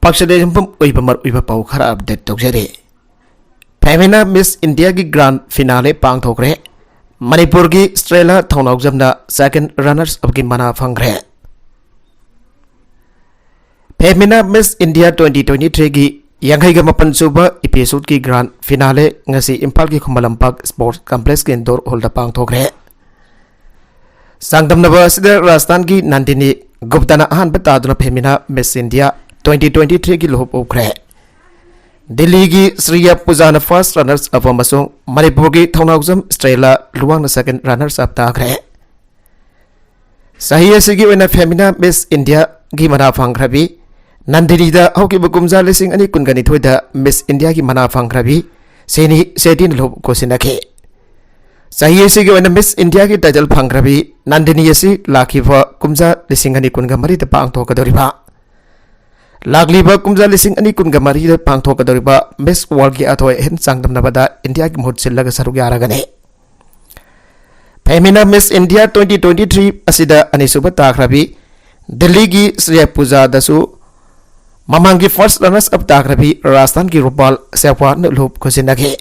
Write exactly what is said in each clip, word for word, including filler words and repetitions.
ꯄꯥꯛꯆꯗ ꯌꯨꯝꯐꯝ ꯑꯣꯏꯕ ꯃꯔꯨꯑꯣꯏꯕ ꯄꯥꯎ ꯈꯔ ꯑꯞꯗꯦꯠ ꯇꯧꯖꯔꯤ꯫ ꯐꯦꯃꯤꯅꯥ ꯃꯤꯁ ꯏꯟꯗꯤꯌꯥꯒꯤ ꯒ꯭ꯔꯥꯟ ꯐꯤꯅꯥꯂꯦ ꯄꯥꯡꯊꯣꯛꯈ꯭ꯔꯦ꯫ ꯃꯅꯤꯄꯨꯔꯒꯤ ꯁ꯭ꯇ꯭ꯔꯦꯂꯥ ꯊꯧꯅꯥꯎꯖꯝꯅ ꯁꯦꯀꯦꯟ ꯔꯅꯔꯁ ꯑꯞꯀꯤ ꯃꯅꯥ ꯐꯪꯈ꯭ꯔꯦ꯫ ꯐꯦꯃꯤꯅꯥ ꯃꯤꯁ ꯏꯟꯗꯤꯌꯥ ꯇ꯭ꯋꯦꯟꯇꯤ ꯇ꯭ꯋꯦꯟꯇꯤ ꯊ꯭ꯔꯤꯒꯤ ꯌꯥꯡꯈꯩꯒ ꯃꯥꯄꯟ ꯁꯨꯕ ꯏꯄꯤꯁꯣꯗꯀꯤ ꯒ꯭ꯔꯥꯟ ꯐꯤꯅꯥꯂꯦ ꯉꯁꯤ ꯏꯝꯐꯥꯜꯒꯤ ꯈꯨꯃꯟ ꯂꯝꯄꯥꯛ ꯁ꯭ꯄꯣꯔꯠꯁ ꯀꯝꯄ꯭ꯂꯦꯛꯁꯀꯤ ꯏꯟꯗꯣꯔ ꯍꯣꯜꯗ ꯄꯥꯡꯊꯣꯛꯈ꯭ꯔꯦ꯫ ꯆꯥꯡꯗꯝꯅꯕ ꯑꯁꯤꯗ ꯔꯥꯖꯁꯊꯥꯟꯒꯤ ꯅꯟꯗꯤꯅꯤ ꯒꯨꯞꯇꯅ ꯑꯍꯥꯟꯕ ꯇꯥꯗꯨꯅ ꯐꯦꯃꯤꯅꯥ ꯃꯤꯁ ꯏꯟꯗꯤꯌꯥ ꯇ꯭ꯋꯦꯟꯇꯤ ꯇ꯭ꯋꯦꯟꯇꯤ ꯊ꯭ꯔꯤꯒꯤ ꯂꯨꯍꯨꯞ ꯎꯞꯈ꯭ꯔꯦ꯫ ꯗꯤꯜꯂꯤꯒꯤ ꯁ꯭ꯔꯤꯌꯥ ꯄꯨꯖꯥꯅ ꯐꯥꯔꯁ ꯔꯅꯔꯁ ꯑꯞ ꯑꯃꯁꯨꯡ ꯃꯅꯤꯄꯨꯔꯒꯤ ꯊꯧꯅꯥꯎꯖꯝ ꯁ꯭ꯇ꯭ꯔꯦꯂꯥ ꯂꯨꯋꯥꯡꯅ ꯁꯦꯀꯦꯟ ꯔꯅꯔꯁ ꯑꯞ ꯇꯥꯈ꯭ꯔꯦ꯫ ꯆꯍꯤ ꯑꯁꯤꯒꯤ ꯑꯣꯏꯅ ꯐꯦꯃꯤꯅꯥ ꯃꯤꯁ ꯏꯟꯗꯤꯌꯥꯒꯤ ꯃꯅꯥ ꯐꯪꯈ꯭ꯔꯕꯤ ꯅꯟꯗꯤꯅꯤꯗ ꯍꯧꯈꯤꯕ ꯀꯨꯝꯖꯥ ꯂꯤꯁꯤꯡ ꯑꯅꯤ ꯀꯨꯟꯒ ꯅꯤꯊꯣꯏꯗ ꯃꯤꯁ ꯏꯟꯗꯤꯌꯥꯒꯤ ꯃꯅꯥ ꯐꯪꯈ꯭ꯔꯕꯤ ꯁꯦꯅꯤ ꯁꯦꯇꯤꯅ ꯂꯨꯍꯨꯞ ꯈꯣꯠꯆꯤꯟꯅꯈꯤ꯫ ꯆꯍꯤ ꯑꯁꯤꯒꯤ ꯑꯣꯏꯅ ꯃꯤꯁ ꯏꯟꯗꯤꯌꯥꯒꯤ ꯇꯥꯏꯇꯜ ꯐꯪꯈ꯭ꯔꯕꯤ ꯅꯟꯗꯤꯅꯤ ꯑꯁꯤ ꯂꯥꯛꯈꯤꯕ ꯀꯨꯝꯖꯥ ꯂꯤꯁꯤꯡ ꯑꯅꯤ ꯀꯨꯟꯒ ꯃꯔꯤꯗ ꯄꯥꯡꯊꯣꯛꯀꯗꯧꯔꯤꯕ, ꯂꯥꯛꯂꯤꯕ ꯀꯨꯝꯖꯥ ꯂꯤꯁꯤꯡ ꯑꯅꯤ ꯀꯨꯟꯒ ꯃꯔꯤꯗ ꯄꯥꯡꯊꯣꯛꯀꯗꯧꯔꯤꯕ ꯃꯤꯁ ꯋꯥꯔꯜꯒꯤ ꯑꯊꯣꯏ ꯑꯍꯦꯟ ꯆꯥꯡꯗꯝꯅꯕꯗ ꯏꯟꯗꯤꯌꯥꯒꯤ ꯃꯍꯨꯠ ꯁꯤꯜꯂꯒ ꯁꯔꯨꯛ ꯌꯥꯔꯒꯅꯤ꯫ ꯐꯦꯃꯤꯅꯥ ꯃꯤꯁ ꯏꯟꯗꯤꯌꯥ ꯇ꯭ꯋꯦꯟꯇꯤ ꯇ꯭ꯋꯦꯟꯇꯤ ꯊ꯭ꯔꯤ ꯑꯁꯤꯗ ꯑꯅꯤꯁꯨꯕ ꯇꯥꯈ꯭ꯔꯕꯤ ꯗꯤꯜꯂꯤꯒꯤ ꯁ꯭ꯔꯤꯌꯥ ꯄꯨꯖꯥꯗꯁꯨ ꯃꯃꯥꯡꯒꯤ ꯐꯥꯔꯁ ꯔꯅꯔꯁ ꯑꯞ ꯇꯥꯈ꯭ꯔꯕꯤ ꯔꯥꯖꯁꯊꯥꯟꯒꯤ ꯔꯨꯄꯥꯜ ꯁꯦꯋꯥꯅ ꯂꯨꯞ ꯈꯨꯠꯁꯤꯟꯅꯈꯤ꯫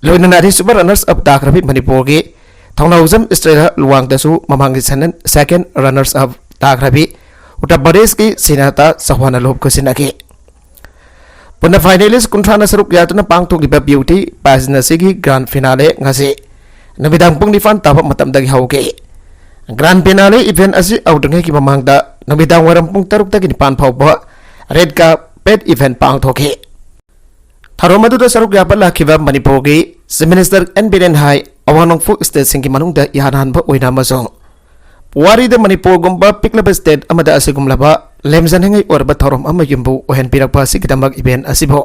ꯂꯣꯏꯅꯅ ꯑꯅꯤꯁꯨꯕ ꯔꯅꯔꯁ ꯑꯞ ꯇꯥꯈ꯭ꯔꯕꯤ ꯃꯅꯤꯄꯨꯔꯒꯤ ꯊꯧꯅꯥꯎꯖꯝ ꯁ꯭ꯇ꯭ꯔꯦꯂꯥ ꯂꯨꯋꯥꯡꯗꯁꯨ ꯃꯃꯥꯡꯒꯤ ꯁꯦꯀꯦꯟ ꯔꯅꯔꯁ ꯑꯞ ꯇꯥꯈ꯭ꯔꯕꯤ ꯎꯠꯇꯔ ꯄ꯭ꯔꯗꯦꯁꯀꯤ ꯁꯤꯅꯥꯇꯥ ꯆꯧꯍꯥꯟꯅ ꯂꯨꯞ ꯈꯨꯠꯁꯤꯟꯅꯈꯤ꯫ ꯄꯨꯟꯅ ꯐꯥꯏꯅꯦꯂꯤꯁ ꯀꯨꯟꯊ꯭ꯔꯥꯅ ꯁꯔꯨꯛ ꯌꯥꯗꯨꯅ ꯄꯥꯡꯊꯣꯛꯂꯤꯕ ꯕ꯭ꯌꯨꯇꯤ ꯄꯥꯖꯦꯟ ꯑꯁꯤꯒꯤ ꯒ꯭ꯔꯥꯟ ꯐꯤꯅꯥꯂꯦ ꯉꯁꯤ ꯅꯨꯃꯤꯗꯥꯡ ꯄꯨꯡ ꯅꯤꯄꯥꯟ ꯇꯥꯕ ꯃꯇꯝꯗꯒꯤ ꯍꯧꯈꯤ꯫ ꯒ꯭ꯔꯥꯟ ꯐꯤꯅꯥꯂꯦ ꯏꯚꯦꯟ ꯑꯁꯤ ꯍꯧꯗ꯭ꯔꯤꯉꯩꯒꯤ ꯃꯃꯥꯡꯗ ꯅꯨꯃꯤꯗꯥꯡ ꯋꯥꯏꯔꯝ ꯄꯨꯡ ꯇꯔꯨꯛꯇꯒꯤ ꯅꯤꯄꯥꯟ ꯐꯥꯎꯕ ꯔꯦꯗ ꯀꯥꯔꯄꯦꯠ ꯏꯚꯦꯟ ꯄꯥꯡꯊꯣꯛꯈꯤ꯫ ꯊꯧꯔꯝ ꯑꯗꯨꯗ ꯁꯔꯨꯛ ꯌꯥꯕ ꯂꯥꯛꯈꯤꯕ ꯃꯅꯤꯄꯨꯔꯒꯤ ꯆꯤꯐ ꯃꯤꯅꯤꯁꯇꯔ ꯑꯦꯟ ꯕꯤꯔꯦꯟ ꯍꯥꯏ ꯑꯋꯥꯡ ꯅꯣꯡꯄꯣꯛ ꯁ꯭ꯇꯦꯠꯁꯤꯡꯒꯤ ꯃꯅꯨꯡꯗ ꯏꯍꯥꯟ ꯍꯥꯟꯕ ꯑꯣꯏꯅ ꯑꯃꯁꯨꯡ ꯄꯨꯋꯥꯔꯤꯗ ꯃꯅꯤꯄꯨꯔꯒꯨꯝꯕ ꯄꯤꯛꯂꯕ ꯁ꯭ꯇꯦꯠ ꯑꯃꯗ ꯑꯁꯤꯒꯨꯝꯂꯕ ꯂꯦꯝꯖꯅꯤꯡꯉꯥꯏ ꯑꯣꯏꯔꯕ ꯊꯧꯔꯝ ꯑꯃ ꯌꯨꯝꯕꯨ ꯑꯣꯏꯍꯟꯕꯤꯔꯛꯄ ꯑꯁꯤꯒꯤꯗꯃꯛ ꯏꯚꯦꯟ ꯑꯁꯤꯕꯨ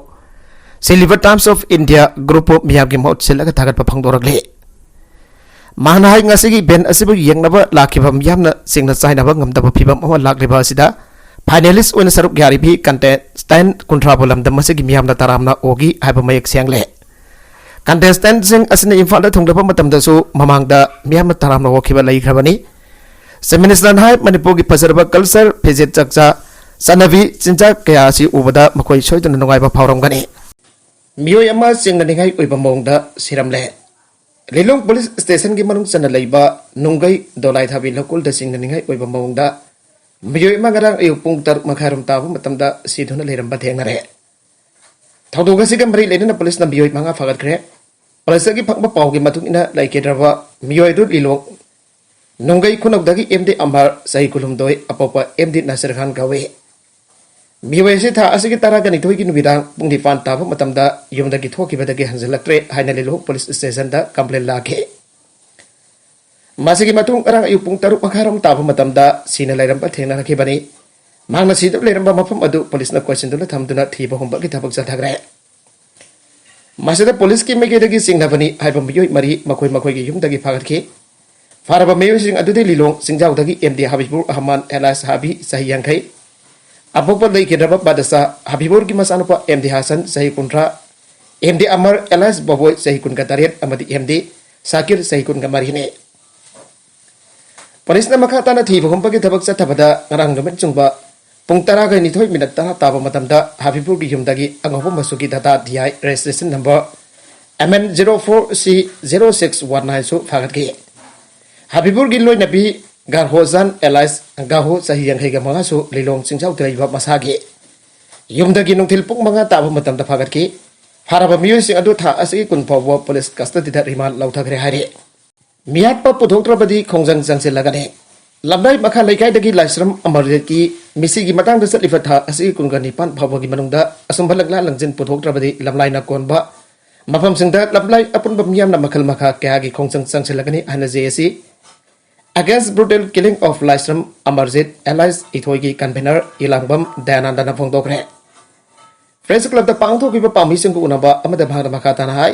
ꯁꯤꯜꯂꯤꯕ ꯇꯥꯏꯝꯁ ꯑꯣꯐ ꯏꯟꯗꯤꯌꯥ ꯒ꯭ꯔꯨꯞꯄꯨ ꯃꯤꯌꯥꯝꯒꯤ ꯃꯍꯨꯠ ꯁꯤꯜꯂꯒ ꯊꯥꯒꯠꯄ ꯐꯣꯡꯗꯣꯔꯛꯂꯤ꯫ ꯃꯍꯥꯛꯅ ꯍꯥꯏ, ꯉꯁꯤꯒꯤ ꯏꯚꯦꯟ ꯑꯁꯤꯕꯨ ꯌꯦꯡꯅꯕ ꯂꯥꯛꯈꯤꯕ ꯃꯤꯌꯥꯝꯅ ꯁꯤꯡꯅ ꯆꯥꯏꯅꯕ ꯉꯝꯗꯕ ꯐꯤꯚꯝ ꯑꯃ ꯂꯥꯛꯂꯤꯕ ꯑꯁꯤꯗ ꯐꯥꯏꯅꯦꯂꯤꯁ ꯑꯣꯏꯅ ꯁꯔꯨꯛ ꯌꯥꯔꯤꯕꯤ ꯀꯟꯇꯦꯁꯇꯦꯟꯠ ꯀꯨꯟꯊ꯭ꯔꯥꯕꯨ ꯂꯝꯗꯝ ꯑꯁꯤꯒꯤ ꯃꯤꯌꯥꯝꯅ ꯇꯔꯥꯝꯅ ꯑꯣꯛꯏ ꯍꯥꯏꯕ ꯃꯌꯦꯛ ꯁꯦꯡꯂꯦ꯫ ꯀꯟꯇꯦꯁꯇꯦꯟꯠꯁꯤꯡ ꯑꯁꯤꯅ ꯏꯝꯐꯥꯜꯗ ꯊꯨꯡꯂꯕ ꯃꯇꯝꯗꯁꯨ ꯃꯃꯥꯡꯗ ꯃꯤꯌꯥꯝꯅ ꯇꯔꯥꯝꯅ ꯑꯣꯛꯈꯤꯕ ꯂꯩꯈ꯭ꯔꯕꯅꯤ꯫ ꯆꯤꯐ ꯃꯤꯅꯤꯁꯇꯔꯅ ꯍꯥꯏ, ꯃꯅꯤꯄꯨꯔꯒꯤ ꯐꯖꯔꯕ ꯀꯜꯆꯔ, ꯐꯤꯖꯦꯠ ꯆꯥꯛꯆꯥ, ꯆꯠꯅꯕꯤ ꯆꯤꯟꯖꯥꯛ ꯀꯌꯥ ꯑꯁꯤ ꯎꯕꯗ ꯃꯈꯣꯏ ꯁꯣꯏꯗꯅ ꯅꯨꯡꯉꯥꯏꯕ ꯐꯥꯎꯔꯝꯒꯅꯤ꯫ ꯃꯤꯑꯣꯏ ꯑꯃ ꯆꯤꯡꯅꯅꯤꯡꯉꯥꯏ ꯑꯣꯏꯕ ꯃꯑꯣꯡꯗ ꯁꯤꯔꯝꯂꯦ꯫ ꯂꯤꯂꯣꯡ ꯄꯨꯂꯤꯁ ꯁ꯭ꯇꯦꯁꯟꯒꯤ ꯃꯅꯨꯡ ꯆꯟꯅ ꯂꯩꯕ ꯅꯨꯡꯒꯩ ꯗꯣꯂꯥꯏꯊꯥꯕꯤ ꯂꯧꯀꯣꯜꯗ ꯆꯤꯡꯅꯅꯤꯡꯉꯥꯏ ꯑꯣꯏꯕ ꯃꯑꯣꯡꯗ ꯃꯤꯑꯣꯏ ꯑꯃ ꯉꯔꯥꯡ ꯑꯌꯨꯛ ꯄꯨꯡ ꯇꯔꯨꯛ ꯃꯈꯥꯏꯔꯣꯝ ꯇꯥꯕ ꯃꯇꯝꯗ ꯁꯤꯗꯨꯅ ꯂꯩꯔꯝꯕ ꯊꯦꯡꯅꯔꯦ꯫ ꯊꯧꯗꯣꯛ ꯑꯁꯤꯒ ꯃꯔꯤ ꯂꯩꯅꯅ ꯄꯨꯂꯤꯁꯅ ꯃꯤꯑꯣꯏ ꯃꯉꯥ ꯐꯥꯒꯠꯈ꯭ꯔꯦ꯫ ꯄꯨꯂꯤꯁꯇꯒꯤ ꯐꯪꯕ ꯄꯥꯎꯒꯤ ꯃꯇꯨꯡ ꯏꯟꯅ, ꯂꯩꯈꯤꯗ꯭ꯔꯕ ꯃꯤꯑꯣꯏ ꯑꯗꯨ ꯂꯤꯂꯣꯡ ꯅꯨꯡꯒꯩ ꯈꯨꯅꯧꯗꯒꯤ ꯑꯦꯝ ꯗꯤ ꯑꯃꯔ, ꯆꯍꯤ ꯀꯨꯟꯍꯨꯝꯗꯣꯏ, ꯑꯄꯣꯛꯄ ꯑꯦꯝ ꯗꯤ ꯅꯥꯁꯤꯔ ꯈꯥꯟ ꯀꯧꯏ꯫ ꯃꯤꯑꯣꯏ ꯑꯁꯤ ꯊꯥ ꯑꯁꯤꯒꯤ ꯇꯔꯥꯒ ꯅꯤꯊꯣꯏꯒꯤ ꯅꯨꯃꯤꯗꯥꯡ ꯄꯨꯡ ꯅꯤꯄꯥꯟ ꯇꯥꯕ ꯃꯇꯝꯗ ꯌꯨꯝꯗꯒꯤ ꯊꯣꯛꯈꯤꯕꯗꯒꯤ ꯍꯟꯖꯤꯜꯂꯛꯇ꯭ꯔꯦ ꯍꯥꯏꯅ ꯂꯤꯂꯣꯡ ꯄꯨꯂꯤꯁ ꯁ꯭ꯇꯦꯁꯟꯗ ꯀꯝꯄ꯭ꯂꯦꯟ ꯂꯥꯛꯈꯤ꯫ ꯃꯁꯤꯒꯤ ꯃꯇꯨꯡ ꯉꯔꯥꯡ ꯑꯌꯨꯛ ꯄꯨꯡ ꯇꯔꯨꯛ ꯃꯈꯥꯏꯔꯣꯝ ꯇꯥꯕ ꯃꯇꯝꯗ ꯁꯤꯅ ꯂꯩꯔꯝꯕ ꯊꯦꯡꯅꯔꯛꯈꯤꯕꯅꯤ꯫ ꯃꯍꯥꯛꯅ ꯁꯤꯗꯨꯅ ꯂꯩꯔꯝꯕ ꯃꯐꯝ ꯑꯗꯨ ꯄꯨꯂꯤꯁꯅ ꯀꯣꯏꯁꯤꯟꯗꯨꯅ ꯊꯝꯗꯨꯅ ꯊꯤꯕ ꯍꯨꯝꯕꯒꯤ ꯊꯕꯛ ꯆꯠꯊꯈ꯭ꯔꯦ꯫ ꯃꯁꯤꯗ ꯄꯨꯂꯤꯁꯀꯤ ꯃꯥꯏꯀꯩꯗꯒꯤ ꯆꯤꯡꯅꯕꯅꯤ ꯍꯥꯏꯕ ꯃꯤꯑꯣꯏ ꯃꯔꯤ ꯃꯈꯣꯏ ꯃꯈꯣꯏꯒꯤ ꯌꯨꯝꯗꯒꯤ ꯐꯥꯒꯠꯈꯤ꯫ ꯐꯥꯔꯕ ꯃꯤꯑꯣꯏꯁꯤꯡ ꯑꯗꯨꯗꯤ ꯂꯤꯂꯣꯡ ꯆꯤꯡꯖꯥꯎꯗꯒꯤ ꯑꯦꯝ ꯗꯤ ꯍꯕꯤꯕꯨꯔ ꯑꯍꯃꯟ ꯑꯦꯂꯥꯏꯁ ꯍꯥꯕꯤ, ꯆꯍꯤ ꯌꯥꯡꯈꯩ, ꯑꯄꯣꯛꯄ ꯂꯩꯈꯤꯗ꯭ꯔꯕ ꯕꯥꯗꯁꯥ ꯍꯕꯤꯕꯨꯔꯒꯤ ꯃꯆꯥꯅꯨꯄꯥ ꯑꯦꯝ ꯗꯤ ꯍꯥꯁꯟ, ꯆꯍꯤ ꯀꯨꯟꯊ꯭ꯔꯥ, ꯑꯦꯝ ꯗꯤ ꯑꯃꯔ ꯑꯦꯂꯥꯏꯁ ꯕꯣꯕꯣꯏ, ꯆꯍꯤ ꯀꯨꯟꯒ ꯇꯔꯦꯠ, ꯑꯃꯗꯤ ꯑꯦꯝ ꯗꯤ ꯁꯥꯀꯤꯔ, ꯆꯍꯤ ꯀꯨꯟꯒ ꯃꯔꯤꯅꯤ꯫ ꯄꯨꯂꯤꯁꯅ ꯃꯈꯥ ꯇꯥꯅ ꯊꯤꯕ ꯍꯨꯝꯕꯒꯤ ꯊꯕꯛ ꯆꯠꯊꯕꯗ ꯉꯔꯥꯡ ꯅꯨꯃꯤꯠ ꯆꯨꯡꯕ ꯄꯨꯡ ꯇꯔꯥꯒ ꯅꯤꯊꯣꯏ ꯃꯤꯅꯠ ꯇꯔꯥ ꯇꯥꯕ ꯃꯇꯝꯗ ꯍꯕꯤꯕꯨꯔꯒꯤ ꯌꯨꯝꯗꯒꯤ ꯑꯉꯧꯕ ꯃꯆꯨꯒꯤ Tata D I registration number M N zero four C zero six one ꯅꯥꯏꯟꯁꯨ ꯐꯥꯒꯠꯈꯤ꯫ ꯍꯕꯤꯕꯨꯔꯒꯤ ꯂꯣꯏꯅꯕꯤ ꯒꯥꯔꯍꯣꯖꯥꯟ ꯑꯦꯂꯥꯏꯁ ꯒꯥꯍꯣ, ꯆꯍꯤ ꯌꯥꯡꯈꯩꯒ ꯃꯉꯥꯁꯨ ꯂꯤꯂꯣꯡ ꯆꯤꯡꯖꯥꯎꯗ ꯂꯩꯕ ꯃꯁꯥꯒꯤ ꯌꯨꯝꯗꯒꯤ ꯅꯨꯡꯊꯤꯜ ꯄꯨꯡ ꯃꯉꯥ ꯇꯥꯕ ꯃꯇꯝꯗ ꯐꯥꯒꯠꯈꯤ꯫ ꯐꯥꯔꯕ ꯃꯤꯑꯣꯏꯁꯤꯡ ꯑꯗꯨ ꯊꯥ ꯑꯁꯤꯒꯤ ꯀꯨꯟ ꯐꯥꯎꯕ ꯄꯨꯂꯤꯁ ꯀꯁꯇꯗꯤꯗ ꯔꯤꯃꯥꯟ ꯂꯧꯊꯈ꯭ꯔꯦ ꯍꯥꯏꯔꯤ꯫ ꯃꯤꯍꯥꯠꯄ ꯄꯨꯊꯣꯛꯇ꯭ꯔꯕꯗꯤ ꯈꯣꯡꯖꯪ ꯆꯪꯁꯤꯜꯂꯒꯅꯤ꯫ ꯂꯝꯂꯥꯏ ꯃꯈꯥ ꯂꯩꯀꯥꯏꯗꯒꯤ ꯂꯥꯏꯁ꯭ꯔꯝ ꯑꯃꯔꯖꯤꯠꯀꯤ ꯃꯤꯁꯤꯒꯤ ꯃꯇꯥꯡꯗ ꯆꯠꯂꯤꯕ ꯊꯥ ꯑꯁꯤꯒꯤ ꯀꯨꯟꯒ ꯅꯤꯄꯥꯟ ꯐꯥꯎꯕꯒꯤ ꯃꯅꯨꯡꯗ ꯑꯆꯨꯝꯕ ꯂꯛꯂꯥ ꯂꯪꯖꯤꯟ ꯄꯨꯊꯣꯛꯇ꯭ꯔꯕꯗꯤ ꯂꯝꯂꯥꯏꯅ ꯀꯣꯟꯕ ꯃꯐꯝꯁꯤꯡꯗ ꯂꯝꯂꯥꯏ ꯑꯄꯨꯟꯕ ꯃꯤꯌꯥꯝꯅ ꯃꯈꯜ ꯃꯈꯥ ꯀꯌꯥꯒꯤ ꯈꯣꯡꯖꯪ ꯆꯪꯁꯤꯜꯂꯒꯅꯤ ꯍꯥꯏꯅ ꯖꯦ ꯑꯦ ꯁꯤ Against Brutal Killing of Laishram Amarjit alias ꯏꯊꯣꯏꯒꯤ ꯀꯟꯚꯦꯅꯔ ꯏꯂꯥꯡꯕꯝ ꯗꯌꯥꯅꯟꯗꯅ ꯐꯣꯡꯗꯣꯛꯈ꯭ꯔꯦ꯫ ꯄ꯭ꯔꯦꯁ ꯀ꯭ꯂꯕꯇ ꯄꯥꯡꯊꯣꯛꯈꯤꯕ ꯄꯥꯎꯃꯤꯁꯤꯡꯒ ꯎꯅꯕ ꯑꯃꯗ ꯃꯍꯥꯛꯅ ꯃꯈꯥ ꯇꯥꯅ ꯍꯥꯏ,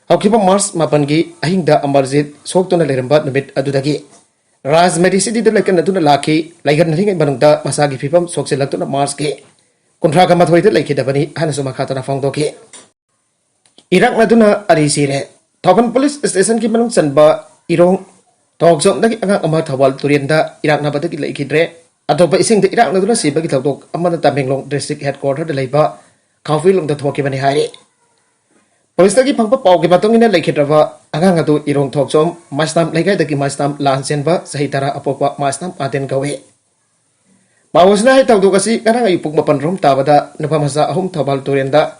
ꯍꯧꯈꯤꯕ ꯃꯥꯔꯆ ꯃꯥꯄꯟꯒꯤ ꯑꯍꯤꯡꯗ ꯑꯃꯔꯖꯤꯠ ꯁꯣꯛꯇꯨꯅ ꯂꯩꯔꯝꯕ ꯅꯨꯃꯤꯠ ꯑꯗꯨꯗꯒꯤ ꯔꯥꯖ ꯃꯦꯗꯤꯁꯤꯇꯤꯗ ꯂꯩꯀꯟꯅꯗꯨꯅ ꯂꯥꯛꯈꯤ꯫ ꯂꯩꯀꯟꯅꯔꯤꯉꯩ ꯃꯅꯨꯡꯗ ꯃꯁꯥꯒꯤ ꯐꯤꯕꯝ ꯁꯣꯛꯆꯤꯜꯂꯛꯇꯨꯅ ꯃꯥꯔꯆꯀꯤ ꯀꯨꯟꯊ꯭ꯔꯥꯒ ꯃꯥꯊꯣꯏꯗ ꯂꯩꯈꯤꯗꯕꯅꯤ ꯍꯥꯏꯅꯁꯨ ꯃꯈꯥ ꯇꯥꯅ ꯐꯣꯡꯗꯣꯛꯈꯤ꯫ ꯏꯔꯥꯛꯅꯗꯨꯅ ꯑꯅꯤ ꯁꯤꯔꯦ꯫ ꯊꯧꯕꯥꯜ ꯄꯨꯂꯤꯁ ꯁ꯭ꯇꯦꯁꯟꯒꯤ ꯃꯅꯨꯡ ꯆꯟꯕ ꯏꯔꯣꯡ ꯇꯣꯛꯖꯣꯝꯗꯒꯤ ꯑꯉꯥꯡ ꯑꯃ ꯊꯧꯕꯥꯜ ꯇꯨꯔꯦꯟꯗ ꯏꯔꯥꯛꯅꯕꯗꯒꯤ ꯂꯩꯈꯤꯗ꯭ꯔꯦ꯫ ꯑꯇꯣꯞꯄ ꯏꯁꯤꯡꯗ ꯏꯔꯥꯛꯅꯗꯨꯅ ꯁꯤꯕꯒꯤ ꯊꯧꯗꯣꯛ ꯑꯃꯅ ꯇꯃꯦꯡꯂꯣꯡ district headquarter ꯗ ꯂꯩꯕ ꯀꯥꯎꯐꯤꯂꯣꯡꯗ ꯊꯣꯛꯈꯤꯕꯅꯤ ꯍꯥꯏꯔꯤ꯫ Police ꯇꯒꯤ ꯐꯪꯕ ꯄꯥꯎꯒꯤ ꯃꯇꯨꯡ ꯏꯟꯅ, ꯂꯩꯈꯤꯗ꯭ꯔꯕ ꯑꯉꯥꯡ ꯑꯗꯨ ꯏꯔꯣꯡ ꯊꯣꯛꯆꯣꯝ ꯃꯁꯅꯥꯝ ꯂꯩꯀꯥꯏꯗꯒꯤ ꯃꯁꯅꯥꯝ ꯂꯥꯟ ꯆꯦꯟꯕ ꯆꯍꯤ ꯇꯔꯥ ꯑꯄꯣꯛꯄ ꯃꯁꯅꯥꯝ ꯑꯥꯗꯦꯟ ꯀꯧꯏ꯫ ꯄꯥꯎ ꯑꯁꯤꯅ ꯍꯥꯏ, ꯊꯧꯗꯣꯛ ꯑꯁꯤ ꯉꯔꯥꯡ ꯑꯌꯨꯛ ꯄꯨꯡ ꯃꯥꯄꯟ ꯔꯣꯝ ꯇꯥꯕꯗ ꯅꯨꯄꯥ ꯃꯆꯥ ꯑꯍꯨꯝ ꯊꯧꯕꯥꯜ ꯇꯨꯔꯦꯜꯗ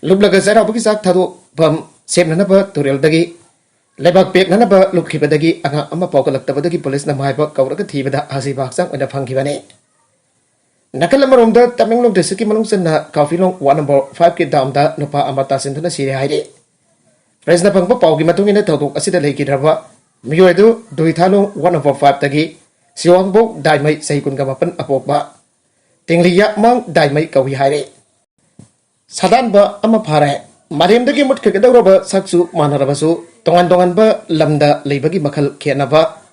ꯂꯨꯞꯂꯒ ꯆꯩꯔꯥꯎꯕꯒꯤ ꯆꯥꯛ ꯊꯥꯗꯣꯛꯐꯝ ꯁꯦꯝꯅꯅꯕ ꯇꯨꯔꯦꯜꯗꯒꯤ ꯂꯩꯕꯥꯛ ꯄꯦꯛꯅꯅꯕ ꯂꯨꯞꯈꯤꯕꯗꯒꯤ ꯑꯉꯥꯡ ꯑꯃ ꯄꯥꯎꯈꯠꯂꯛꯇꯕꯗꯒꯤ police ꯅ ꯃꯍꯥꯏꯕ ꯀꯧꯔꯒ ꯊꯤꯕꯗ ꯑꯁꯤꯕ ꯍꯛꯆꯥꯡ ꯑꯣꯏꯅ ꯐꯪꯈꯤꯕꯅꯤ꯫ ꯅꯥꯀꯜ ꯑꯃꯔꯣꯝꯗ, ꯇꯃꯦꯡꯂꯣꯡ district ꯀꯤ ꯃꯅꯨꯡ ꯆꯟꯅ ꯀꯥꯎꯐꯤꯂꯣꯡ ward number five ꯀꯤ dam ꯗ ꯅꯨꯄꯥ ꯑꯃ ꯇꯥꯁꯤꯟꯗꯨꯅ ꯁꯤꯔꯦ ꯍꯥꯏꯔꯤ꯫ Press ꯅ ꯐꯪꯕ ꯄꯥꯎꯒꯤ ꯃꯇꯨꯡ ꯏꯟꯅ, ꯊꯧꯗꯣꯛ ꯑꯁꯤꯗ ꯂꯩꯈꯤꯗ꯭ꯔꯕ ꯃꯤꯑꯣꯏ ꯑꯗꯨ ꯗꯨꯏꯊꯥꯂꯣꯡ ward number five ꯇꯒꯤ ꯁꯤꯋꯥꯡꯕꯣꯛ ꯗꯥꯏꯃꯩ, ꯆꯍꯤ ꯀꯨꯟꯒ ꯃꯥꯄꯟ ꯑꯄꯣꯛꯄ ꯇꯤꯡꯂꯤꯌꯥꯃꯥꯡ ꯗꯥꯏꯃꯩ ꯀꯧꯏ ꯍꯥꯏꯔꯤ꯫ ꯁꯥꯗꯥꯟꯕ ꯑꯃ ꯐꯥꯔꯦ꯫ ꯃꯥꯂꯦꯝꯗꯒꯤ ꯃꯨꯠꯈꯤꯒꯗꯧꯔꯕ ꯁꯛꯆꯨ ꯃꯥꯟꯅꯔꯕꯁꯨ, ꯇꯣꯉꯥꯟ ꯇꯣꯉꯥꯟꯕ ꯂꯝꯗ ꯂꯩꯕꯒꯤ ꯃꯈꯜ ꯈꯦꯠꯅꯕ,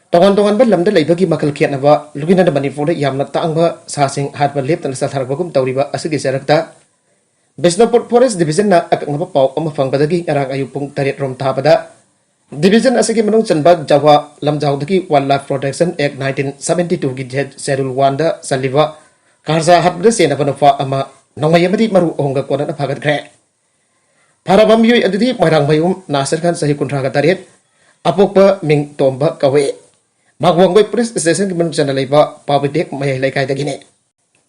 ꯇꯣꯉꯥꯟ ꯇꯣꯉꯥꯟꯕ ꯂꯝꯗ ꯂꯩꯕꯒꯤ ꯃꯈꯜ ꯈꯦꯠꯅꯕ, ꯂꯣꯏꯅꯅ ꯃꯅꯤꯄꯨꯔꯗ ꯌꯥꯝꯅ ꯇꯥꯡꯕ ꯁꯥꯁꯤꯡ ꯍꯥꯠꯄ ꯂꯦꯞꯇꯅ ꯆꯠꯊꯔꯛꯄꯒꯨꯝ ꯇꯧꯔꯤꯕ ꯑꯁꯤꯒꯤ ꯆꯔꯛꯇ Bishnupur Forest Division ꯅ ꯑꯀꯛꯅꯕ ꯄꯥꯎ ꯑꯃ ꯐꯪꯕꯗꯒꯤ ꯉꯔꯥꯡ ꯑꯌꯨꯛ ꯄꯨꯡ ꯇꯔꯦꯠ ꯔꯣꯝ ꯊꯥꯕꯗ division ꯑꯁꯤꯒꯤ ꯃꯅꯨꯡ ꯆꯟꯕ ꯖꯋꯥ ꯂꯝꯖꯥꯎꯗꯒꯤ Wildlife Protection Act nineteen seventy two ꯒꯤ Schedule one ꯗ ꯆꯜꯂꯤꯕ ꯀꯥꯔꯖꯥ ꯍꯥꯠꯄꯗ ꯆꯦꯟꯅꯕ ꯅꯨꯄꯥ ꯑꯃ ꯅꯣꯡꯃꯩ ꯑꯃꯗꯤ ꯃꯔꯨ ꯑꯍꯨꯝꯒ ꯀꯣꯟꯅꯅ ꯐꯥꯒꯠꯈ꯭ꯔꯦ꯫ ꯐꯥꯔꯕ ꯃꯤꯑꯣꯏ ꯑꯗꯨꯗꯤ ꯃꯣꯏꯔꯥꯡꯃꯌꯨꯝ ꯅꯥꯁꯤꯔ ꯈꯥꯟ, ꯆꯍꯤ ꯀꯨꯟꯊ꯭ꯔꯥꯒ ꯇꯔꯦꯠ, ꯑꯄꯣꯛꯄ ꯃꯤꯡ ꯇꯣꯝꯕ ꯀꯧꯏ꯫ ꯃꯥꯒꯋꯥꯡꯒꯣꯏ police station ꯒꯤ ꯃꯅꯨꯡ ꯆꯟꯅ ꯂꯩꯕ ꯄꯥꯎꯕꯤꯗꯦꯛ ꯃꯌꯥꯏ ꯂꯩꯀꯥꯏꯗꯒꯤꯅꯤ꯫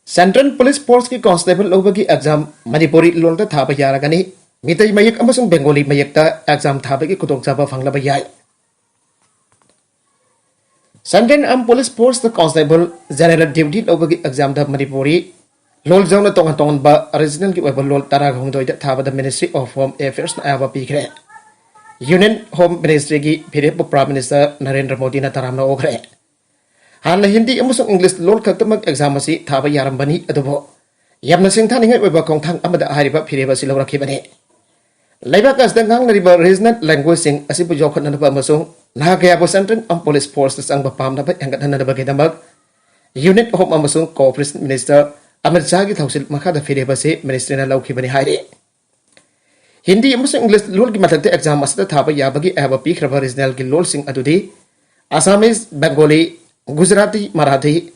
Central Police Force ꯀꯤ constable ꯂꯧꯕꯒꯤ exam ꯃꯅꯤꯄꯨꯔꯤ ꯂꯣꯟꯗ ꯊꯥꯕ ꯌꯥꯔꯒꯅꯤ꯫ ꯃꯤꯇꯩ ꯃꯌꯦꯛ ꯑꯃꯁꯨꯡ ꯕꯦꯡꯒꯣꯂꯤ ꯃꯌꯦꯛꯇ exam ꯊꯥꯕꯒꯤ ꯈꯨꯗꯣꯡꯆꯥꯕ ꯐꯪꯂꯕ ꯌꯥꯏ꯫ Central Armed Police Force ꯇ constable general duty ꯂꯧꯕꯒꯤ exam ꯗ ꯃꯅꯤꯄꯨꯔꯤ ꯂꯣꯜ ꯌꯥꯎꯅ ꯇꯣꯉꯥꯟ ꯇꯣꯉꯥꯟꯕ regional ꯒꯤ ꯑꯣꯏꯕ ꯂꯣꯜ ꯇꯔꯥꯒ ꯍꯨꯝꯗꯣꯏꯗ ꯊꯥꯕꯗ Ministry of Home Affairs ꯅ ꯑꯌꯥꯕ ꯄꯤꯈ꯭ꯔꯦ꯫ Union Home Ministry ꯒꯤ ꯐꯤꯔꯦꯞꯄꯨ Prime Minister ꯅꯔꯦꯟꯗ꯭ꯔ ꯃꯣꯗꯤꯅ ꯇꯔꯥꯝꯅ ꯑꯣꯛꯈ꯭ꯔꯦ꯫ ꯍꯥꯟꯅ ꯍꯤꯟꯗꯤ ꯑꯃꯁꯨꯡ English ꯂꯣꯜ ꯈꯛꯇꯃꯛ exam ꯑꯁꯤ ꯊꯥꯕ ꯌꯥꯔꯝꯕꯅꯤ, ꯑꯗꯨꯕꯨ ꯌꯥꯝꯅ ꯁꯤꯡꯊꯥꯅꯤꯡꯉꯥꯏ ꯑꯣꯏꯕ ꯈꯣꯡꯊꯥꯡ ꯑꯃꯗ ꯍꯥꯏꯔꯤꯕ ꯐꯤꯔꯦꯞ ꯑꯁꯤ ꯂꯧꯔꯛꯈꯤꯕꯅꯤ꯫ ꯂꯩꯕꯥꯛ ꯑꯁꯤꯗ ꯉꯥꯡꯅꯔꯤꯕ regional language ꯁꯤꯡ ꯑꯁꯤꯕꯨ ꯌꯣꯛꯈꯠꯅꯅꯕ ꯑꯃꯁꯨꯡ ꯅꯍꯥ ꯀꯌꯥꯕꯨ Central Armed Police Force ꯇ ꯆꯪꯕ ꯄꯥꯝꯅꯕ ꯍꯦꯟꯒꯠꯍꯟꯅꯅꯕꯒꯤꯗꯃꯛ Union Home ꯑꯃꯁꯨꯡ Co Operations Minister ꯑꯃꯤꯠ ꯁꯥꯍꯒꯤ ꯊꯧꯁꯤꯜ ꯃꯈꯥꯗ ꯐꯤꯔꯦꯞ ꯑꯁꯤ Ministry ꯅ ꯂꯧꯈꯤꯕꯅꯤ ꯍꯥꯏꯔꯤ꯫ ꯍꯤꯟꯗꯤ ꯑꯃꯁꯨꯡ English ꯂꯣꯜꯒꯤ ꯃꯊꯛꯇ exam ꯑꯁꯤꯗ ꯊꯥꯕ ꯌꯥꯕꯒꯤ ꯑꯌꯥꯕ ꯄꯤꯈ꯭ꯔꯕ regional ꯒꯤ ꯂꯣꯜꯁꯤꯡ ꯑꯗꯨꯗꯤ Assamese, Bengali, Gujarati, Marathi,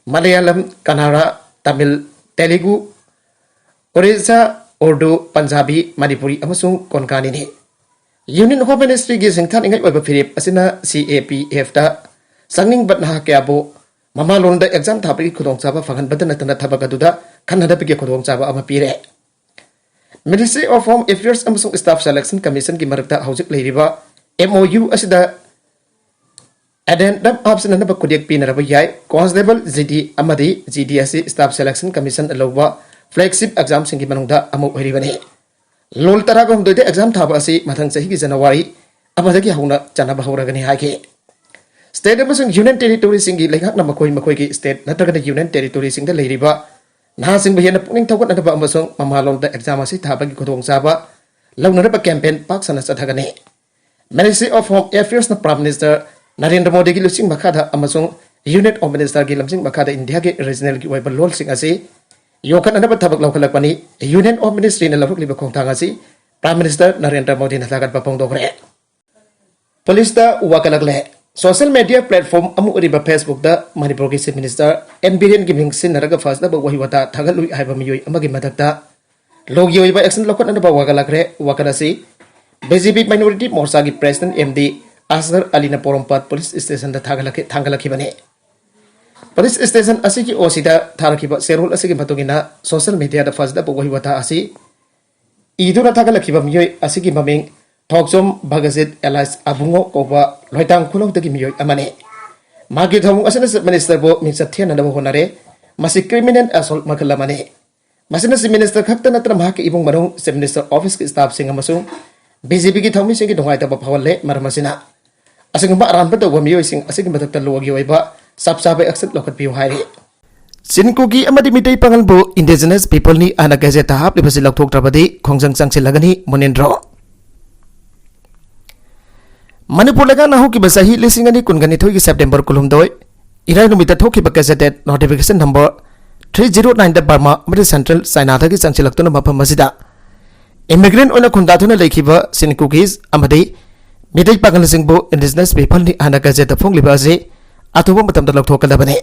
Malayalam, ꯀꯅꯥꯔꯥ, ꯇꯥꯃꯤꯜ, ꯇꯦꯂꯨꯒꯨ, ꯑꯣꯔꯤꯁꯥ, ꯎꯔꯗꯨ, ꯄꯟꯖꯥꯕꯤ, ꯃꯅꯤꯄꯨꯔꯤ ꯑꯃꯁꯨꯡ ꯀꯣꯟꯀꯥꯅꯤꯅꯤ꯫ Union Home Ministryꯒꯤ ꯁꯤꯡꯊꯥꯅꯤꯡꯉꯥꯏ ꯑꯣꯏꯕ ꯐꯤꯔꯦꯞ ꯑꯁꯤꯅ CAPFꯇ ꯆꯪꯅꯤꯡꯕ ꯅꯍꯥ ꯀꯌꯥꯕꯨ ꯃꯃꯥꯂꯣꯟꯗ exam ꯊꯥꯕꯒꯤ ꯈꯨꯗꯣꯡꯆꯥꯕ ꯐꯪꯍꯟꯕꯇ ꯅꯠꯇꯅ ꯊꯕꯛ ꯑꯗꯨꯗ ꯈꯟꯅꯅꯕꯒꯤ ꯈꯨꯗꯣꯡꯆꯥꯕ ꯑꯃ ꯄꯤꯔꯦ꯫ Ministry of Home Affairs ꯑꯃꯁꯨꯡ Staff Selection Commissionꯒꯤ ꯃꯔꯛꯇ ꯍꯧꯖꯤꯛ ꯂꯩꯔꯤꯕ MOU ꯑꯁꯤꯗ addendum ꯍꯥꯞꯆꯤꯟꯅꯅꯕ ꯈꯨꯠꯌꯦꯛ ꯄꯤꯅꯔꯕ ꯌꯥꯏ꯫ Constable, GD ꯑꯃꯗꯤ GD ꯑꯁꯤ Staff Selection Commission ꯂꯧꯕ flagship examꯁꯤꯡꯒꯤ ꯃꯅꯨꯡꯗ ꯑꯃ ꯑꯣꯏꯔꯤꯕꯅꯤ꯫ ꯂꯣꯜ ꯇꯔꯥꯒ ꯍꯨꯝꯗꯣꯏꯗ exam ꯊꯥꯕ ꯑꯁꯤ ꯃꯊꯪ ꯆꯍꯤꯒꯤ January ꯑꯃꯗꯒꯤ ꯍꯧꯅ ꯆꯠꯅꯕ ꯍꯧꯔꯒꯅꯤ ꯍꯥꯏꯈꯤ꯫ State ꯑꯃꯁꯨꯡ Union Territoryꯁꯤꯡꯒꯤ ꯂꯩꯉꯥꯛꯅ ꯃꯈꯣꯏ ꯃꯈꯣꯏꯒꯤ state ꯅꯠꯇ꯭ꯔꯒꯅ Union Territoryꯁꯤꯡꯗ ꯂꯩꯔꯤꯕ ꯅꯍꯥꯁꯤꯡꯕꯨ ꯍꯦꯟꯅ ꯄꯨꯛꯅꯤꯡ ꯊꯧꯒꯠꯅꯅꯕ ꯑꯃꯁꯨꯡ ꯃꯃꯥꯂꯣꯝꯗ exam ꯑꯁꯤ ꯊꯥꯕꯒꯤ ꯈꯨꯗꯣꯡꯆꯥꯕ ꯂꯧꯅꯅꯕ campaign ꯄꯥꯛ ꯁꯟꯅ ꯆꯠꯊꯒꯅꯤ꯫ Ministry of Home Affairsꯅ Prime Minister Narendra ꯃꯣꯗꯤꯒꯤ ꯂꯨꯆꯤꯡ ꯃꯈꯥꯗ ꯑꯃꯁꯨꯡ Union of Ministerꯒꯤ ꯂꯝꯖꯤꯡ ꯃꯈꯥꯗ ꯏꯟꯗꯤꯌꯥꯒꯤ regionalꯒꯤ ꯑꯣꯏꯕ ꯂꯣꯜꯁꯤꯡ ꯑꯁꯤ ꯌꯣꯛꯈꯠꯅꯅꯕ ꯊꯕꯛ ꯂꯧꯈꯠꯂꯛꯄꯅꯤ꯫ Union of Ministryꯅ ꯂꯧꯔꯛꯂꯤꯕ ꯈꯣꯡꯊꯥꯡ ꯑꯁꯤ Prime Minister ꯅꯔꯦꯟꯗ꯭ꯔ ꯃꯣꯗꯤꯅ ꯊꯥꯒꯠꯄ ꯐꯣꯡꯗꯣꯛꯈ꯭ꯔꯦ꯫ ꯄꯨꯂꯤꯁꯇ ꯋꯥꯀꯠꯂꯛꯂꯦ꯫ Social media platform ꯑꯃ ꯑꯣꯏꯔꯤꯕ Facebookꯇ ꯃꯅꯤꯄꯨꯔꯒꯤ Chief Minister ꯑꯦꯟ ꯕꯤꯔꯦꯟꯒꯤ ꯃꯤꯡ ꯁꯤꯖꯤꯟꯅꯔꯒ ꯐꯖꯗꯕ ꯋꯥꯍꯩ ꯋꯥꯇꯥ ꯊꯥꯒꯠꯂꯨꯏ ꯍꯥꯏꯕ ꯃꯤꯑꯣꯏ ꯑꯃꯒꯤ ꯃꯊꯛꯇ ꯂꯣꯒꯤ ꯑꯣꯏꯕ action ꯂꯧꯈꯠꯅꯅꯕ ꯋꯥꯀꯠꯂꯛꯈ꯭ꯔꯦ꯫ ꯋꯥꯀꯠ ꯑꯁꯤ BJP Minority Morchaꯒꯤ President MD ꯑꯁꯒꯔ ꯑꯂꯤꯅ ꯄꯣꯔꯣꯝꯄꯥꯠ Police Stationꯗ ꯊꯥꯒꯠꯂꯛꯈꯤ-, ꯊꯥꯡꯒꯠꯂꯛꯈꯤꯕꯅꯤ꯫ Police Station ꯑꯁꯤꯒꯤ OCꯗ ꯊꯥꯔꯛꯈꯤꯕ ꯆꯦꯔꯣꯜ ꯑꯁꯤꯒꯤ ꯃꯇꯨꯡ ꯏꯟꯅ, social mediaꯗ ꯐꯖꯗꯕ ꯋꯥꯍꯩ ꯋꯥꯇꯥ ꯑꯁꯤ ꯏꯗꯨꯅ ꯊꯥꯒꯠꯂꯛꯈꯤꯕ ꯃꯤꯑꯣꯏ ꯑꯁꯤꯒꯤ ꯃꯃꯤꯡ ꯊꯣꯛꯆꯣꯝ ꯚꯒꯖꯤꯠ alias ꯑꯕꯨꯡꯉꯣ ꯀꯧꯕ ꯂꯣꯏꯇꯥꯡ ꯈꯨꯂꯧꯗꯒꯤ ꯃꯤꯑꯣꯏ ꯑꯃꯅꯤ꯫ ꯃꯍꯥꯛꯀꯤ ꯊꯧꯑꯣꯡ ꯑꯁꯤꯅ Chief Ministerꯕꯨ ꯃꯤꯡꯆꯠ ꯊꯤꯍꯟꯅꯕ ꯍꯣꯠꯅꯔꯦ꯫ ꯃꯁꯤ criminal assault ꯃꯈꯜ ꯑꯃꯅꯤ꯫ ꯃꯁꯤꯅ Chief Minister ꯈꯛꯇ ꯅꯠꯇꯅ ꯃꯍꯥꯛꯀꯤ ꯏꯃꯨꯡ ꯃꯅꯨꯡ, Chief Minister officeꯀꯤ staffꯁꯤꯡ ꯑꯃꯁꯨꯡ BJPꯒꯤ ꯊꯧꯃꯤꯁꯤꯡꯒꯤ ꯅꯨꯡꯉꯥꯏꯇꯕ ꯐꯥꯎꯍꯜꯂꯦ꯫ ꯃꯔꯝ ꯑꯁꯤꯅ ꯑꯁꯤꯒꯨꯝꯕ ꯑꯔꯥꯟꯕ ꯇꯧꯕ ꯃꯤꯑꯣꯏꯁꯤꯡ ꯑꯁꯤꯒꯤ ꯃꯊꯛꯇ ꯂꯣꯒꯤ ꯑꯣꯏꯕ ꯆꯞ ꯆꯥꯕ action ꯂꯧꯈꯠꯄꯤꯌꯨ ꯍꯥꯏꯔꯤ꯫ ꯆꯤꯟꯀꯨꯀꯤ ꯑꯃꯗꯤ ꯃꯤꯇꯩ ꯄꯥꯉꯜꯕꯨ Indigenous Peopleꯅꯤ ꯍꯥꯏꯅ gazetteꯇ ꯍꯥꯞꯂꯤꯕꯁꯤ ꯂꯧꯊꯣꯛꯇ꯭ꯔꯕꯗꯤ ꯈꯣꯡꯖꯪ ꯆꯪꯁꯤꯜꯂꯒꯅꯤ, ꯃꯨꯅꯤꯟꯗ꯭ꯔꯣ꯫ ꯃꯅꯤꯄꯨꯔ ꯂꯩꯉꯥꯛꯅ ꯍꯧꯈꯤꯕ ꯆꯍꯤ ꯂꯤꯁꯤꯡ ꯑꯅꯤ ꯀꯨꯟꯒ ꯅꯤꯊꯣꯏꯒꯤ September ꯀꯨꯟꯍꯨꯝꯗꯣꯏ, ꯏꯔꯥꯏ ꯅꯨꯃꯤꯠꯇ ꯊꯣꯛꯈꯤꯕ gazette notification number three zero nineꯗ ꯕꯔꯃꯥ ꯑꯃꯗꯤ Central Chinaꯗꯒꯤ ꯆꯪꯁꯤꯜꯂꯛꯇꯨꯅ ꯃꯐꯝ ꯑꯁꯤꯗ immigrant ꯑꯣꯏꯅ ꯈꯨꯟꯗꯥꯗꯨꯅ ꯂꯩꯈꯤꯕ ꯆꯤꯟ ꯀꯨꯀꯤꯁ ꯑꯃꯗꯤ ꯃꯤꯇꯩ ꯄꯥꯉꯜꯁꯤꯡꯕꯨ Indigenous Peopleꯅꯤ ꯍꯥꯏꯅ gazetteꯇ ꯐꯣꯡꯂꯤꯕ ꯑꯁꯤ ꯑꯊꯨꯕ ꯃꯇꯝꯗ ꯂꯧꯊꯣꯛꯀꯗꯕꯅꯤ꯫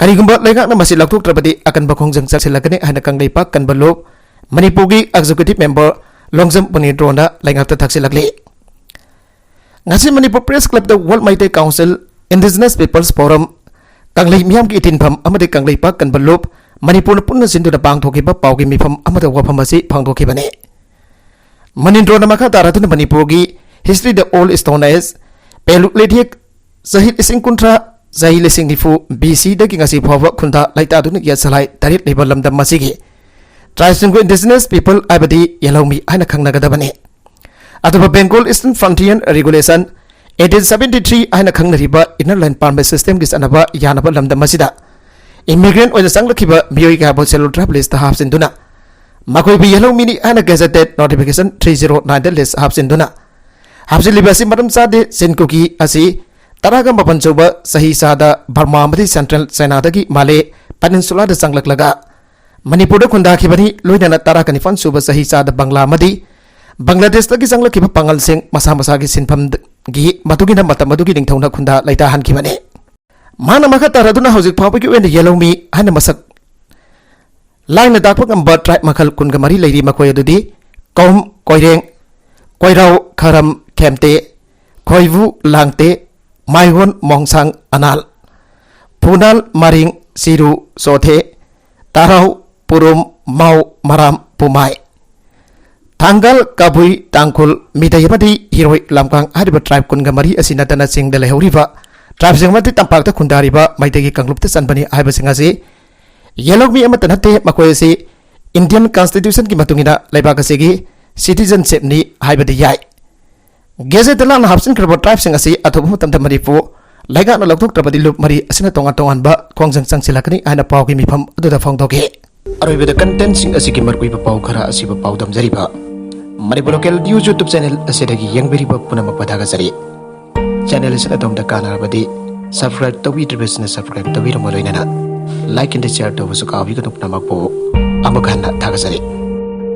ꯀꯔꯤꯒꯨꯝꯕ ꯂꯩꯉꯥꯛꯅ ꯃꯁꯤ ꯂꯧꯊꯣꯛꯇ꯭ꯔꯕꯗꯤ ꯑꯀꯟꯕ ꯈꯣꯡꯖꯪ ꯆꯪꯁꯤꯜꯂꯛꯀꯅꯤ ꯍꯥꯏꯅ ꯀꯪꯂꯩꯄꯥꯛ ꯀꯟꯕ ꯂꯨꯞ ꯃꯅꯤꯄꯨꯔꯒꯤ executive member ꯂꯣꯡꯖꯝ ꯃꯨꯅꯤꯟꯗ꯭ꯔꯣꯅ ꯂꯩꯉꯥꯛꯇ ꯊꯛꯁꯤꯜꯂꯛꯂꯤ꯫ ꯉꯁꯤ Manipur Press Clubꯇ World Meitei Council, Indigenous Peoples Forum, ꯀꯪꯂꯩ ꯃꯤꯌꯥꯝꯒꯤ ꯏꯊꯤꯟꯐꯝ ꯑꯃꯗꯤ ꯀꯪꯂꯩꯄꯥꯛ ꯀꯟꯕ ꯂꯨꯞ ꯃꯅꯤꯄꯨꯔꯅ ꯄꯨꯟꯅ ꯁꯤꯟꯗꯨꯅ ꯄꯥꯡꯊꯣꯛꯈꯤꯕ ꯄꯥꯎꯒꯤ ꯃꯤꯐꯝ ꯑꯃꯗ ꯋꯥꯐꯝ ꯑꯁꯤ ꯐꯣꯡꯗꯣꯛꯈꯤꯕꯅꯤ꯫ ꯃꯨꯅꯤꯟꯗ꯭ꯔꯣꯅ ꯃꯈꯥ ꯇꯥꯔꯗꯨꯅ ꯃꯅꯤꯄꯨꯔꯒꯤ historyꯗ Old Stone Age, Paleolithic, ꯆꯍꯤ ꯂꯤꯁꯤꯡ ꯀꯨꯟꯊ꯭ꯔꯥ, ꯆꯍꯤ ꯂꯤꯁꯤꯡ ꯅꯤꯐꯨ B Cꯗꯒꯤ ꯉꯁꯤ ꯐꯥꯎꯕ ꯈꯨꯟꯗꯥ ꯂꯩꯇꯥꯗꯨꯅ ꯌꯦꯠꯁꯂꯥꯏ ꯇꯔꯦꯠ ꯂꯩꯕ ꯂꯝꯗꯝ ꯑꯁꯤꯒꯤ tribesꯁꯤꯡꯕꯨ Indigenous People ꯍꯥꯏꯕꯗꯤ ꯌꯦꯜꯍꯧꯃꯤ ꯍꯥꯏꯅ ꯈꯪꯅꯒꯗꯕꯅꯤ꯫ ꯑꯗꯨꯕꯨ Bengal Eastern Frontier Regulation eighteen seventy three ꯍꯥꯏꯅ ꯈꯪꯅꯔꯤꯕ Inner Line Permit Systemꯒꯤ ꯆꯠꯅꯕ ꯌꯥꯅꯕ ꯂꯝꯗꯝ ꯑꯁꯤꯗ immigrant ꯑꯣꯏꯅ ꯆꯪꯂꯛꯈꯤꯕ ꯃꯤꯑꯣꯏ ꯀꯌꯥꯕꯨ Scheduled Tribe listꯇ ꯍꯥꯞꯆꯤꯟꯗꯨꯅ ꯃꯈꯣꯏꯕꯨ ꯌꯦꯜꯍꯧꯃꯤꯅꯤ ꯍꯥꯏꯅ Gazetted Notification three zero nineꯗ list ꯍꯥꯞꯆꯤꯟꯗꯨꯅ ꯍꯥꯞꯆꯤꯜꯂꯤꯕ ꯑꯁꯤ ꯃꯔꯝ ꯆꯥꯗꯦ꯫ ꯆꯤꯟ ꯀꯨꯀꯤ ꯑꯁꯤ ꯇꯔꯥꯒ ꯃꯥꯄꯟ ꯁꯨꯕ ꯆꯍꯤ ꯆꯥꯗ ꯕꯔꯃꯥ ꯑꯃꯗꯤ Central Chinaꯗꯒꯤ ꯃꯥꯂꯦ Peninsulꯥꯗ ꯆꯪꯂꯛꯂꯒ ꯃꯅꯤꯄꯨꯔꯗ ꯈꯨꯟꯗꯥꯈꯤꯕꯅꯤ꯫ ꯂꯣꯏꯅꯅ ꯇꯔꯥꯒ ꯅꯤꯄꯥꯟ ꯁꯨꯕ ꯆꯍꯤ ꯆꯥꯗ ꯕꯪꯂꯥ ꯑꯃꯗꯤ ꯕꯪꯒ꯭ꯂꯥꯗꯦꯁꯇꯒꯤ ꯆꯪꯂꯛꯈꯤꯕ ꯄꯥꯉꯜꯁꯤꯡ ꯃꯁꯥ ꯃꯁꯥꯒꯤ ꯁꯤꯟꯐꯝꯒꯤ ꯃꯇꯨꯡ ꯏꯟꯅ ꯃꯇꯝ ꯑꯗꯨꯒꯤ ꯅꯤꯡꯊꯧꯅ ꯈꯨꯟꯗꯥ ꯂꯩꯇꯥꯍꯟꯈꯤꯕꯅꯤ꯫ ꯃꯥꯅ ꯃꯈꯥ ꯇꯥꯔꯗꯨꯅ ꯍꯧꯖꯤꯛ ꯐꯥꯎꯕꯒꯤ ꯑꯣꯏꯅ ꯌꯦꯜꯍꯧꯃꯤ ꯍꯥꯏꯅ ꯃꯁꯛ ꯂꯥꯏꯅ ꯇꯥꯛꯄ ꯉꯝꯕ tribe ꯃꯈꯜ ꯀꯨꯟꯒ ꯃꯔꯤ ꯂꯩꯔꯤ꯫ ꯃꯈꯣꯏ ꯑꯗꯨꯗꯤ ꯀꯧꯝ, ꯀꯣꯏꯔꯦꯡ, ꯀꯣꯏꯔꯥꯎ, ꯈꯔꯝ, ꯈꯦꯝꯇꯦ, ꯈꯣꯏꯕꯨ, ꯂꯥꯡꯇꯦ, ꯃꯥꯏꯍꯣꯟ, ꯃꯣꯡꯁꯥꯡ, ꯑꯅꯥꯜ, ꯐꯨꯅꯥꯜ, ꯃꯔꯤꯡ, ꯆꯤꯔꯨ, ꯆꯣꯊꯦ, ꯇꯥꯔꯥꯎ, ꯄꯨꯔꯨꯝ, ꯃꯥꯎ, ꯃꯔꯥꯝ, ꯄꯨꯃꯥꯏ, ꯊꯥꯡꯒꯜ, ꯀꯕꯨꯏ, ꯇꯥꯡꯈꯨꯜ, ꯃꯤꯇꯩ ꯑꯃꯗꯤ ꯍꯤꯔꯣꯏ, ꯂꯝꯀꯥꯡ ꯍꯥꯏꯔꯤꯕ tribe ꯀꯨꯟꯒ ꯃꯔꯤ ꯑꯁꯤ ꯅꯠꯇꯅ ꯆꯤꯡꯗ ꯂꯩꯍꯧꯔꯤꯕ tribeꯁꯤꯡ ꯑꯃꯗꯤ ꯇꯝꯄꯥꯛꯇ ꯈꯨꯟꯗꯥꯔꯤꯕ ꯃꯩꯇꯩꯒꯤ ꯀꯥꯡꯂꯨꯞꯇ ꯆꯟꯕꯅꯤ ꯍꯥꯏꯕꯁꯤꯡ ꯑꯁꯤ ꯌꯦꯜꯍꯧꯃꯤ ꯑꯃꯠꯇ ꯅꯠꯇꯦ꯫ ꯃꯈꯣꯏ ꯑꯁꯤ Indian Constitutionꯒꯤ ꯃꯇꯨꯡ ꯏꯟꯅ ꯂꯩꯕꯥꯛ ꯑꯁꯤꯒꯤ citizenshipꯅꯤ ꯍꯥꯏꯕꯗꯤ ꯌꯥꯏ꯫ Gazetteꯗ ꯂꯥꯟꯅ ꯍꯥꯞꯆꯤꯟꯈ꯭ꯔꯕ tribeꯁꯤꯡ ꯑꯁꯤ ꯑꯊꯨꯕ ꯃꯇꯝꯗ ꯃꯅꯤꯄꯨꯔ ꯂꯩꯉꯥꯛꯅ ꯂꯧꯊꯣꯛꯇ꯭ꯔꯕꯗꯤ ꯂꯨꯞ ꯃꯔꯤ ꯑꯁꯤꯅ ꯇꯣꯉꯥꯟ ꯇꯣꯉꯥꯟꯕ ꯈꯣꯡꯖꯪ ꯆꯪꯁꯤꯜꯂꯛꯀꯅꯤ ꯍꯥꯏꯅ ꯄꯥꯎꯒꯤ ꯃꯤꯐꯝ ꯑꯗꯨꯗ ꯐꯣꯡꯗꯣꯛꯈꯤ꯫ ꯑꯔꯣꯏꯕꯗ contentꯁꯤꯡ ꯑꯁꯤꯒꯤ ꯃꯔꯨꯑꯣꯏꯕ ꯄꯥꯎ ꯈꯔ ꯑꯁꯤꯕꯨ ꯄꯥꯎꯗꯝꯖꯔꯤꯕ Manipur Local News YouTube channel ꯑꯁꯤꯗꯒꯤ ꯌꯦꯡꯕꯤꯔꯤꯕ ꯄꯨꯝꯅꯃꯛꯄꯨ ꯊꯥꯒꯠꯆꯔꯤ꯫ Channel ꯑꯁꯤꯅ ꯑꯗꯣꯝꯗ ꯀꯥꯟꯅꯔꯕꯗꯤ subscribe ꯇꯧꯕꯤꯗ꯭ꯔꯤꯕꯁꯤꯡꯅ subscribe ꯇꯧꯕꯤꯔꯝꯕ ꯂꯣꯏꯅꯅ like and share ꯇꯧꯕꯁꯨ ꯀꯥꯎꯕꯤꯒꯅꯨ꯫ ꯄꯨꯝꯅꯃꯛꯄꯨ ꯑꯃꯨꯛ ꯍꯟꯅ ꯊꯥꯒꯠꯆꯔꯤ꯫